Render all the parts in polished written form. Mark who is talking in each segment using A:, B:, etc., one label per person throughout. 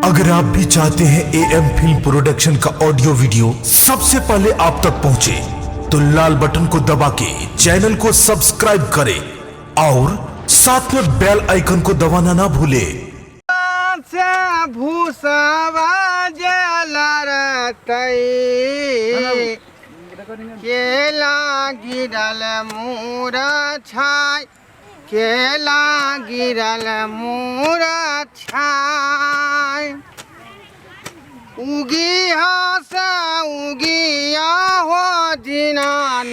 A: अगर आप भी चाहते हैं ए एम फिल्म प्रोडक्शन का ऑडियो वीडियो सबसे पहले आप तक पहुंचे, तो लाल बटन को दबा के चैनल को सब्सक्राइब करें और साथ में बेल आइकन को दबाना ना भूलें।
B: से भूसवा जलरतई केला गिरल मूरा छाय, केला गिरल मूरा छाय। उगिया से उगिया हो दीनानाथ,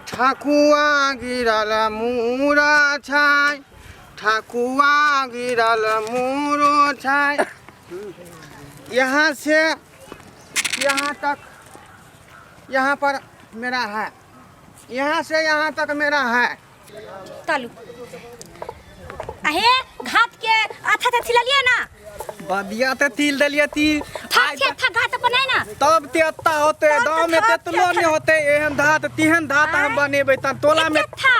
B: ठकुआ गिरल मूरा छाय, ठकुआ गिरल मूरो छाय। यहाँ से यहाँ तक यहाँ पर मेरा है, यहाँ से यहाँ तक मेरा है।
C: तलू अहे घात के अच्छा से छिललिए ना।
D: बदिया ते तिल देलिए ती।
C: थक छे थक घात बनाए ना।
D: तब ते अत्ता होते।
C: तब
D: गाँव में
C: थक
D: तेतलो
C: छे।
D: नहीं होते एहन धात, तिहन धात हम
C: आँय?
D: बनेबै तब टोला में।
C: एते था।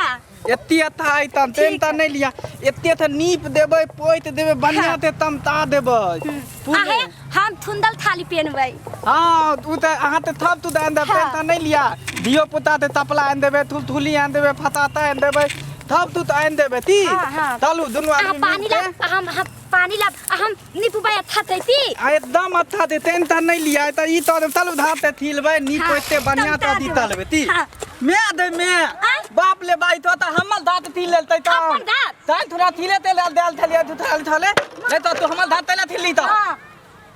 D: एत्ती अत्ता आई तब तेन
C: ठीक
D: त
C: है।
D: नहीं लिया एत्ते त नीप देबै, पोति देबै बढ़िया।
C: हाँ।
D: ते तमता देबै पूरे।
C: अहे हम थुंदल थाली पेनबै।
D: हाँ, उ त अहाँ त थप तू आनि देबै।
C: हाँ।
D: तेन त नहीं लिया, धियो पुता ते तपला आनि देबै, थुलथुली आनि देबै, फताता आनि देबै, थप तू त आनि देबै ती।
C: हाँ, हाँ।
D: चलू दुनू
C: अहाँ
D: आदमी
C: पानी
D: मिलके।
C: लाब, हम हम पानी लाब, हम निपुबै थतै ती।
D: आ एकदम अच्छा दे तेन त नहीं लिया त ई त चलू धार ते थिलबै नीप।
C: हाँ,
D: ओते बढ़िया
C: तमता
D: त दी
C: देबै।
D: तलबै ती।
C: हाँ।
D: मैं दे मैं।
C: आँय?
D: बाप ले बाई तो त हमर दांत थी लेलतै त।
C: अपन दाँत?
D: ताई थोड़ा थीले ते लेल देल थलिए तू थले थले नहीं तो तू हमर दांत तैला थीली त।
C: हाँ।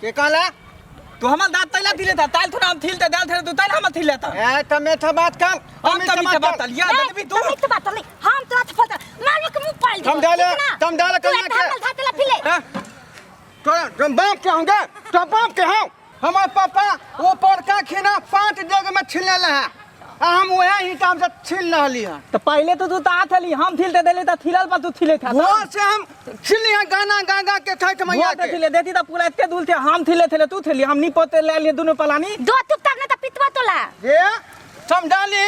B: के कहला?
D: तू हमर दांत तैला थीले त, ताई थोड़ा हम थील ते देल थले, तू ताई हमर थीले त।
B: ए त मेठा बात कर।
D: हम त मीठा बात लिया
C: ए,
D: देबी तू।
C: तू मीठ बात नहीं, हम तोरा थप्पड़ मार के मुंह पाल देबो।
B: हम डाले-
C: ठीक ना?
B: हम डाले
C: तू
B: कन्या
C: एता
B: के।
C: हमर धात ला फिले।
D: हाँ?
B: तोरा तुम बाप के होंगे तो बाप के हो। हमार पापा वो पड़का खीना 5 जगह में छीन ले है, आ हम वह ही काम से छीन रहली है।
D: त पहले तो तू ता थली, हम थीलते देले त थीलल पर तू थीले था।
B: वो से हम छीन लिया गाना गा गा के छठ मैया
D: वो
B: के
D: थीले देती त पूरा एते दूल थे, हम थीले थे तू थीली, हम नी पोते ले लिए दुनू पलानी।
C: दो तुक तक ना त पितवा तोला।
B: ये समझाली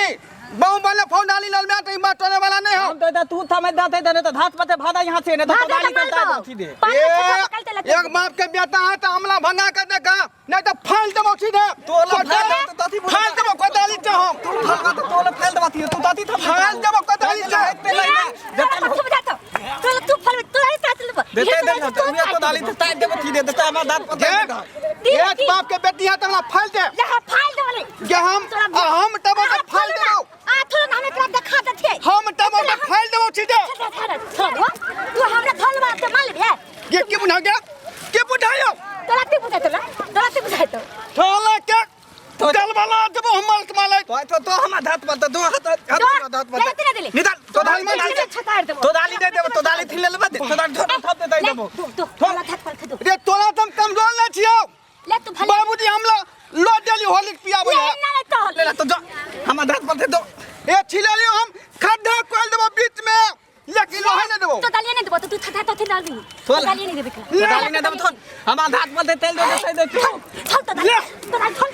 B: बहु बने फोन डाली लल में तो ई बात तोने वाला नहीं हो।
D: हम तो तू था मैं दाते दे तो धात पते भादा यहाँ से ने तो
C: भादा
D: दाली
C: त
D: के
C: मारबो।
D: दादी दे।
C: पानी में थप्पड़ पकड़ के लते।
B: एक बाप के बेटा है तो हमला भंगा कर देगा, नहीं तो फाल देबो सीधे।
D: तोला फाल देबो तो दादी बोले।
B: फाल देबो कोदाली से हम।
D: तू फाल तो तोला फाल दबाती है, तू दादी था।
B: फाल देबो कोदाली से।
C: तोरा पत्थर बुझा तो। तोला तू फल तोरा ही साथ लेबो।
D: देते दे ना तो तो दाली तो ताई देबो थी दे देता हमार दांत पते।
C: दी
B: एक
C: दी।
B: बाप के बेटी है तो हमला फाल दे।
C: यहाँ फाल देबो।
B: जे हम आ हम तब के फाल देबो।
C: आ थोड़ा ना हम एकरा देखा देथिए।
B: हम तब के फाल देबो सीधे।
C: थोड़ा तू हमरा थलवा ते मार लेबे।
B: ये के बुझा गया के बुझायो?
C: तोरा ते बुझाय तोरा तोरा ते बुझाय तो।
B: थाला के दलवाला देबो हमर के मालिक।
D: तो तो हमार दांत पते दो हाथ हाथ दांत पते।
C: ले तेरा देले।
D: निदान तो दाली
C: तोरा
D: में
C: ते छतार देबो।
D: तो दाली दे देबो, तो दाली थी ले लेबे, तो दाली थोड़ा थप दे दे देबो।
C: तू तू तोरा थाक पर खदो।
B: रे तोरा तुम कमजोर न छियो।
C: ले तू भले।
B: बाबूजी हमला लो डेली होली पियाबो
C: ले
B: है।
C: ना ले तो।
D: ले ले तो जा हमार दांत पते दो।
B: ए छिले लियो हम खड्डा खोल देबो बीच में, लेकिन लोहे नहीं देबो।
C: तो दालिया नहीं देबो तो तू थथा तो थी डाल दी। तो
D: थोल।
C: दालिया नहीं देबे।
D: तो दाली ने देबो थोन हमार दांत पते तेल दे दे दे तू।
C: चल तो दाली तो दाल थोल।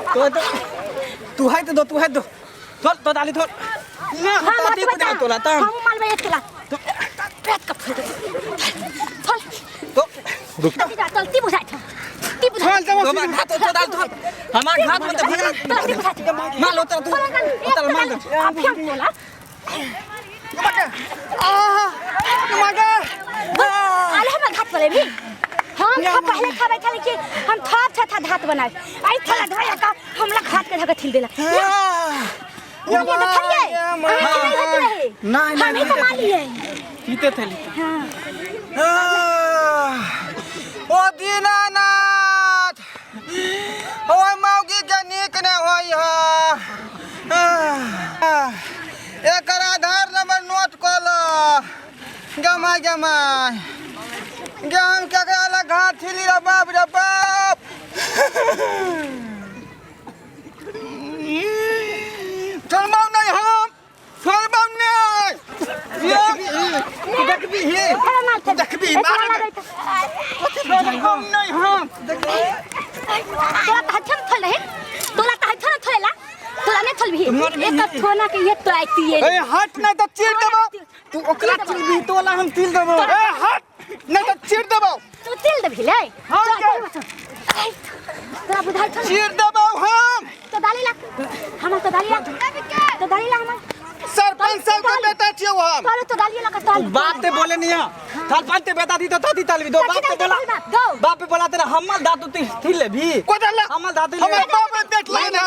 D: तो तो तू है तो दो, तू है दो थोल तो दाली थोल।
B: ले
C: हां
D: ताती बुझा तोला तम।
C: हम मालबे एक किला पेट का फल फल।
D: तो
C: ती जा चल ती बुझाय छ ती बुझाय।
B: फाल देबो
D: तो
B: सीधे।
D: घात तो दाल थोल हमार घात पते भगरा
C: तोरा ती बुझाय छ।
D: माल उतर तू उतर माल दे।
C: आप हम बोला।
B: आहा मगर
C: आले हम घात पले भी हम था पहले खाबै छले कि हम थप छ था धात बनाए आई थला धोया का हमला घात के धक थिल देला ये देखलिए अहाँ के नहीं होत रहे।
D: नहीं, नहीं,
C: हम ही तो
D: नहीं।
C: मालिए।
D: पीते थे ली।
C: हां।
B: ओ दीनानाथ ओ मौगी के नीक ने होई है। एकर आधार नंबर नोट कऽ ल। गमा गमा गेहूँ केकरा लग घाट छिली रे बाप रे बाप। छोड़बौ नहीं हम, छोड़बौ नहीं।
D: तू देखबी हे।
C: थोड़ा मार
D: तू देखबी मार।
B: छोड़बौ नहीं हम।
C: तोरा त हथन थल रहे, तोरा त हथन थलेला, तोरा नहीं थलबी। एक थोना के ये तो आती है।
B: ए हट, नहीं तो चीर देबो।
D: तू ओकरा चिलबी तोला हम तिल देबो।
B: ए हट, नहीं तो चीर देबो।
C: तू तिल दे भिले।
B: हाँ, के?
C: तोरा बुझाइ छौ?
B: चीर देबो हम।
C: तो डाली ला हमर, तो डाली ला, तो डाली ला हमर।
B: सरपंच साहब के बेटा छियौ हम।
C: तोरे तो डाली ला कतल।
D: बाप ते बोले नहीं है सरपंच ते बेटा दी तो थी तलबी दो। बाप ते बोला, बाप पे बोला तेरा हमर दातु थिल ले भी।
B: कोदर ला।
D: हमर दातु
B: हमर बाप के पेट लगे ना।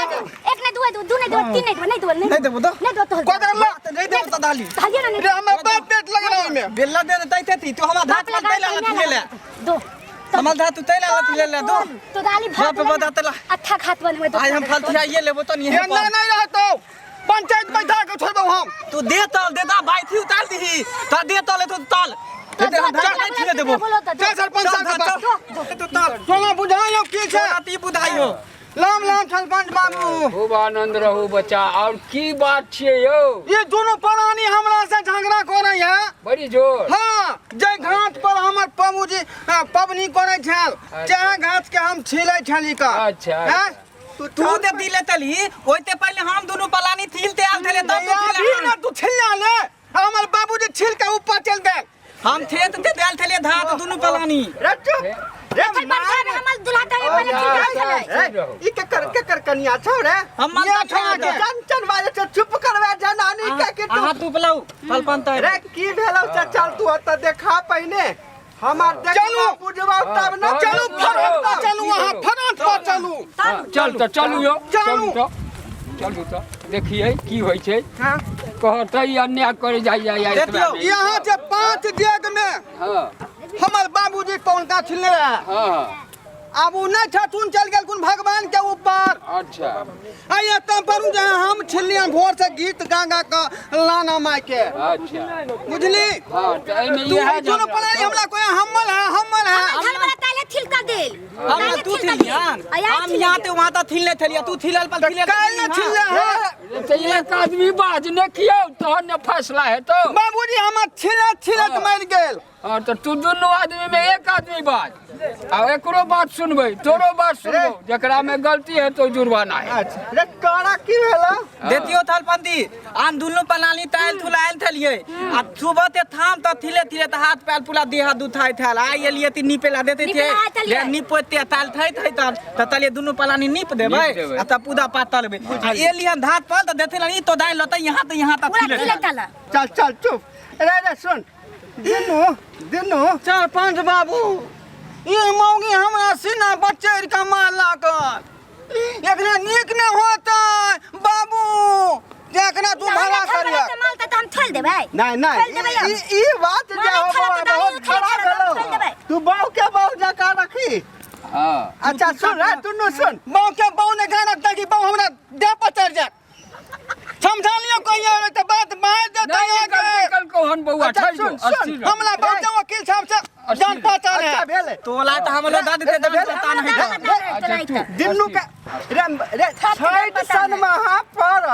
C: एक नहीं दो, दू नहीं दो, तीन नहीं दो, नहीं दो,
D: नहीं देबो तो।
C: नहीं दो तो।
B: कोदर ला।
D: नहीं देबो तो डाली।
C: डालिए ना।
B: रे हमर बाप पेट लगे ना ओइमे।
D: बेल्ला दे देतै थी तू हमर धात
C: बाप
D: पर तैला
C: लगा
D: थिले ले।
C: दो।
D: हमर धातु तैला थिले ले दो।
C: तो डाली भात।
D: बाप बता तेला।
C: अच्छा खात बनवे दो।
D: आज हम फल थियाइए लेबो तो नहीं
B: ये
D: है।
B: नहीं नहीं रहतो, पंचायत बैठा के छोड़बो हम।
D: तू दे तल देता बाई थी उतार दीही तो दे तल तो तल
C: तो
D: दे हम
C: दो,
D: धात नहीं थिले देबो।
B: चल सरपंच साहब के पास।
C: दो।
D: तो तल
B: तोरा बुझाइयो की छै?
D: ती बुझाइयो।
B: लाम लाम सरपंच बाबू।
E: खूब आनंद रहू बच्चा। और की बात छियै यौ?
B: ये दोनों प्राणी हमरा से झगड़ा करे है।
E: बड़ी जोर।
B: हाँ, जे घाट पर हमर बाबूजी पबनी करे छल, चाहे घाट के हम छिले छली का।
E: अच्छा,
B: हैं?
D: तू दे दिले तली ओइते पहले हम दुनु पलानी थिलते आल थले तब तू
B: अभी
D: थिले।
B: ना तू छिलना ले, हमर बाबूजी छिल के ऊपर चल गेल।
D: हम थेत ते देल थले धात दुनु पलानी।
B: रे चुप रे।
C: चल बंद कर, हमर दुल्हा दे पहले छिल के चले।
B: ई के कर के कर कनिया छौ रे।
D: हमर
B: ये
D: तऽ
B: छौ
D: के।
B: चंचन बाजे छौ, चुप करबे जनानी के कि तू।
D: अहाँ तू पलाउ फलपन त
B: रे की भेलौ चल तू ओतऽ देखा पहिने हमर
E: चलू।
B: देखबा बुझबा तब न।
E: चलू,
B: चलू फरंट पर चलू, अहाँ फरंट पर चलू।
E: चल तऽ चलू यौ।
B: चलू।
E: चलू तऽ, चलू तऽ देखियै की होइ छै।
B: हाँ।
E: कहतै अन्याय करे जाइ जाइ जाइ।
D: देखियौ,
B: यहाँ जे 5 डेग में
E: हँ
B: हमर बाबूजी पौनका छिलने रहे।
E: हँ
B: आब उ नहीं छथुन, चल गेलखुन भगवान के ऊपर।
E: अच्छा।
B: आ एतऽ पर जे हम छिलियन भोर से गीत गा गा के लाना माय के।
E: अच्छा।
B: बुझली?
E: हँ तऽ एहिमे
B: तू
E: इएह
B: दुनू
E: झगड़ा
B: प्राणी हमरा कोई हमल है, हमल है।
C: घर वाला ताले थिल कर देल।
D: हम तू थिलियन हम यहाँ ते वहाँ त थिलने थलिया तू थिलल पर थिलल।
B: काल्हि ने छिलले है।
E: तऽ एक आदमी बाजने कियौ तहन ने फैसला हेतौ।
B: बाबूजी हमर छिलत छिलत मरि गेल।
E: हँ तऽ तू दुनू आदमी में एक आदमी बाज आ एकरो बात सुनबै तोरो बात सुनबौ, जकरा में गलती हेतौ जुर्माना है।
B: अच्छा रे तोरा की भेलौ?
D: देतियो थलपंती आन दुनू पलानी ताल थुला आयल थलिए आ सुबह ते थाम त थिले थिले त हाथ पैर पूरा देह दुथाइ थल आ एलिए ती निपेला देते थे।
C: निपेला आयल थलिए।
D: ले निपोते ताल थै थै त त तलिए दुनू पलानी नीप देबै
E: नीप देबै।
D: आ त पूजा पाठ तलबै आ एलियन धात पर त देते ई तो दाइ लतै यहाँ त यहाँ त
C: पूरा
D: थिले
C: थिले तला।
B: चल चल चुप रे रे सुन दिनू दिनू सरपंच बाबू ई मौगी हमरा सीना पर चढ़ि के मारलक, एकरा नीक नहि होतै बाबू, एकरा तू भला करिया।
C: माल त हम छोड़ देबै।
B: नहीं नहीं
C: छोड़ देबै हम।
B: ई ई बात जे
C: मारै
B: हो
C: छला
B: बौआ,
C: तऽ दाली
B: बहुत
C: उठै
B: खराब
C: छला तऽ
B: भेलौ।
C: छोड़ देबै।
B: तू बाऊ के बाऊ जकाँ रखी।
E: हँ।
B: अच्छा सुन रे दुनू सुन, बाऊ के बाऊ ने गाना देखी बाऊ हमरा देह पर चढ़ि जायत। समझा लियो कहियो रे तऽ बात बाहर जेतै
E: नहीं
B: अहाँके।
E: गलती कलकौ हन बौआ,
B: अच्छा,
E: ठहर जो,
B: सुन, सुन,
E: अस्थिर रह।
B: हमरा बाऊ के वकील साहब से जान पहचान है।
F: अच्छा भेलै।
D: तोला त हमरो दादी ते दान पता नहीं
C: हमरा दादा
E: अच्छा, तू।
F: दिन्नू के रे रे छठि सन महापर्व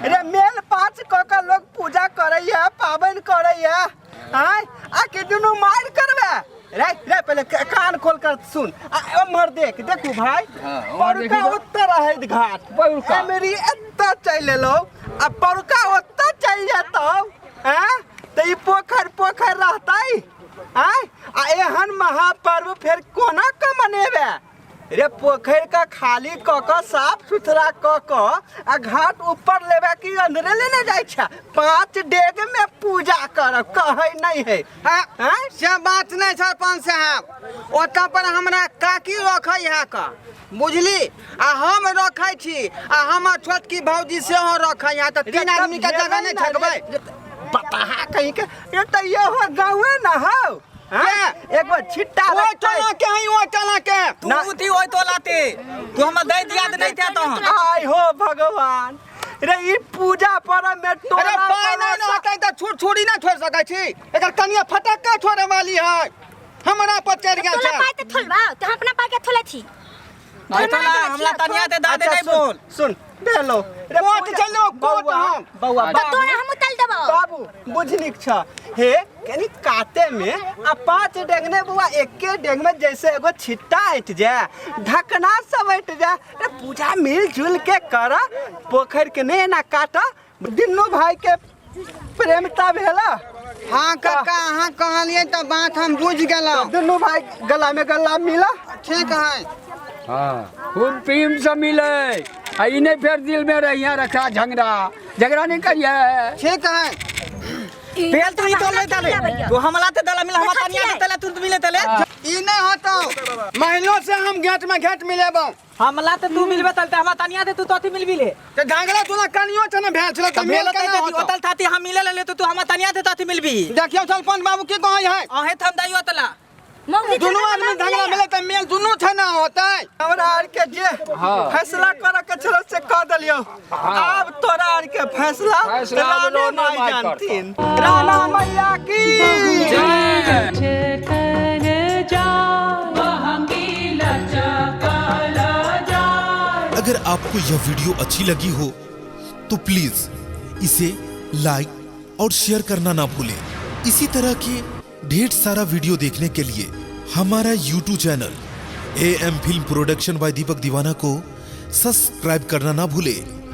F: रे मेल पाँच कऽ के लोग पूजा करैया पाबनि करैया आँय आ के दुनू मारि करबै रे रे पहिले कान खोल कर सुन आ एम्हर देख देखू भाई।
E: हाँ, ओम्हर
F: परुका
E: देखी तो।
F: ओतऽ रहैत घाट।
E: परुका।
F: एमरी एतऽ चलि एलौ आ परुका ओतऽ चलि जेतौ आँय तऽ ई पोखरि पोखरि रहतै आँय आ एहन महापर्व फेर कोना कऽ मनेबै रे? पोखरि के खाली कऽ कऽ साफ सुथरा कऽ कऽ आ घाट ऊपर लेबै कि अंदरे लेने जाइ छै? 5 डेग में पूजा करब कहै नहीं है।
B: हाँ,
F: आँय?
B: से बात नहीं सरपंच साहब, ओतऽ पर हमरा काकी रखै है का बुझली, आ हम रखै छी आ हमर छोटकी भौजी सेहो रखै है, तऽ 3 आदमी के जगह नहीं ठकबै।
F: बताहा कहीं के ये तो ये हो गाँवे ना हो। हाँ? एक बार छिट्टा
B: ओ
F: रखतै।
B: चला के हई, ओ चला के।
D: तू थी ओइ तोला ते तू हमर दै दिया नहीं थे तहन।
F: आय हो भगवान रे ई पूजा पर्व में टोला
B: अरे पाय नहीं
F: पड़ोसा-
B: रहतै तऽ छुट छुरी नहीं छोड़ सकै छी, एकर कनिया फटक्का छोड़े वाली है, हमरा पर चढ़ि गेल
C: तोला
B: छै।
C: पाय त थोलबा त हम अपना पाय के थोले छी।
D: नहीं तोला हमला तनिया ते दादे
F: अच्छा,
D: नहीं
F: सुन,
D: बोल।
F: सुन भेलो रे
B: कोर्ट
F: पूजा-
B: चल देबो, कोर्ट
F: बौआ,
B: हम।
F: बौआ
C: त तोरा हम उतल देबो।
F: बाबू बुझनिक छ हे कनी काते में आ 5 डेग ने बुआ, एके डेग में जैसे एगो छिट्टा हट जाए, ढकना सब हट जाए। अरे पूजा मिलजुल के कर, पोखर के नहीं ना काटा। दुनू भाई के प्रेमता भेला।
B: हाँ काका, अहाँ कहलिए तऽ बात हम बुझि गेलहुँ।
F: दुनू भाई गला में गला मिला।
B: ठीक है।
E: हाँ, खूब प्रेम से मिले आ ई नहीं फिर दिल में रहिया रखा झगड़ा झगड़ा नहीं करिए।
B: ठीक है।
D: पेल तू ई तो ले तले तू हमला ते दला मिला, हम तनिया दे तले तू मिले तले।
B: ई नहीं होतो, महिलो से हम घेट में घेट मिलेबो।
D: हमला ते तू मिलबे तले, हम तनिया दे तू तोथी मिलबी ले।
B: ते झगड़ा तू ना कनियो छ ना भेल छलो त मेल केना होतो?
D: ओतल थाती हम मिले ले तो तू हम तनिया दे तोथी मिलबी।
B: देखियो सरपंच बाबू की कहै है।
D: अहे थम दइयो तला
B: दुनू आदमी झगड़ा मिले त मेल दुनू छ ना होतै।
F: हमरा आर के जे फैसला करे के छलो से कह देलियो। अब तोरा आर के फैसला रानी माई जानथिन। राणा मैया की
E: जय।
A: अगर आपको यह वीडियो अच्छी लगी हो तो प्लीज इसे लाइक और शेयर करना ना भूलें। इसी तरह के ढेर सारा वीडियो देखने के लिए हमारा YouTube channel AM film production by Deepak Deewana को सब्सक्राइब करना ना भूलें।